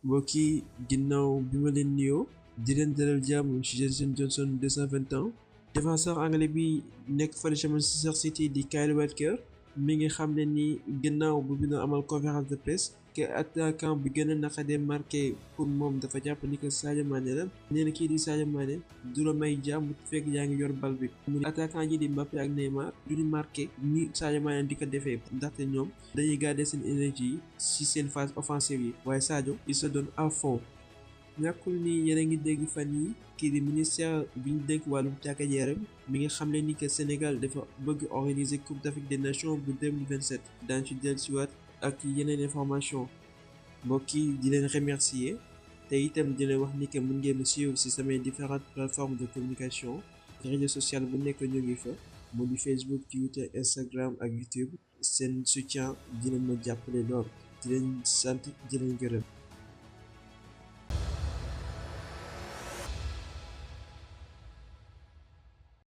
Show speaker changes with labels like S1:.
S1: mbokk yi ginnaaw bi ma leen nuyoo di leen dalal jàmm ci Jason Johnson 220 ans défenseur anglais bi nekk fële ca Manchester City di Kyle Walker mi ngi xam ne ni gannaaw bu bi na amal conférence de presse que attaquant bi gën a naqadee marqué pour moom dafa jàpp ni que Sadio Mané la nee na kii di Sadio Mané du la may jàmm fekk yaa ngi yor bal bi mu ne attaquant yi di Mbappé ak Neymar du ñu marqué ni Sadio Mané di ko defee ndaxte ñoom dañuy garder seen énergie ci seen phase offensive yi waaye Sadio il se donne à fond. ñàkkul ni yéen a ngi dégg fan yi kii di ministère bi ñu dénk wàllum tàggat yaram mi ngi xamle ni que Sénégal dafa bëgg organiser Coupe d'Afrique des Nations bu 2027 daañu ci dellusiwaat ak yeneen information mbokk yi di leen remercier te itam di leen wax ni que mën ngeen ma suivre ci samay différentes plateformes de communication réseau social bu nekk ñu ngi fa mu di Facebook Twitter Instagram ak YouTube seen soutien dina ma jàppale lool di leen sant di leen gërëm.